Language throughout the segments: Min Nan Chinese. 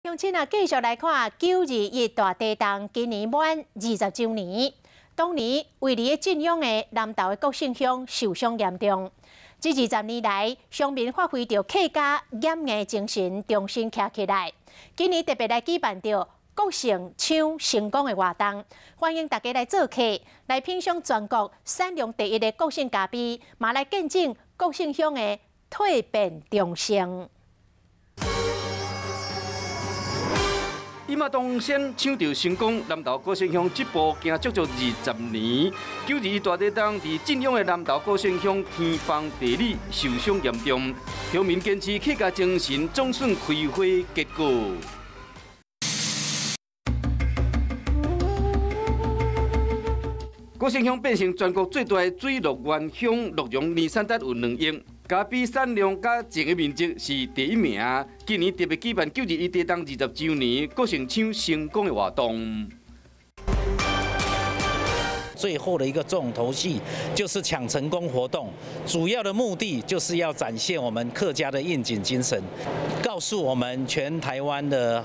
鄉親啊，繼續來看九二一大地動，今年滿20週年。當年位佇咧晉陽的南投的國姓鄉受傷嚴重。這20年來，鄉民發揮著客家忍硬精神，重新徛起來。今年特別來舉辦著國姓搶成功的活動，歡迎大家來做客，來品嚐全國產量第一的國姓咖啡，嘛來見證國姓鄉的蛻變重生。伊嘛當先搶著成功，南投國姓鄉這步行足足20年。9·21大地動，佇晉陽的南投國姓鄉天崩地裂，受傷嚴重。鄉民堅持客家精神，總算開花結果。國姓鄉變成全國最大的水樂園鄉，鹿茸年產值有2億。咖啡產量佮種的面積是第一名。今年特別舉辦9·21地動20週年國姓搶成功的活動。最後的一個重頭戲就是搶成功活動，主要的目的就是要展現我們客家的應景精神，告訴我們全台灣的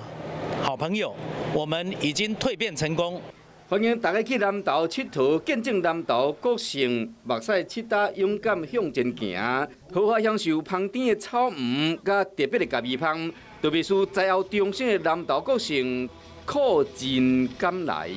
好朋友，我們已經蛻變成功。歡迎大家去南投𨑨迌，見證南投國姓目屎七搭勇敢向前行，豪華享受芳甜的草莓，佮特別的咖啡香，特別是災後重生的南投國姓苦盡甘來。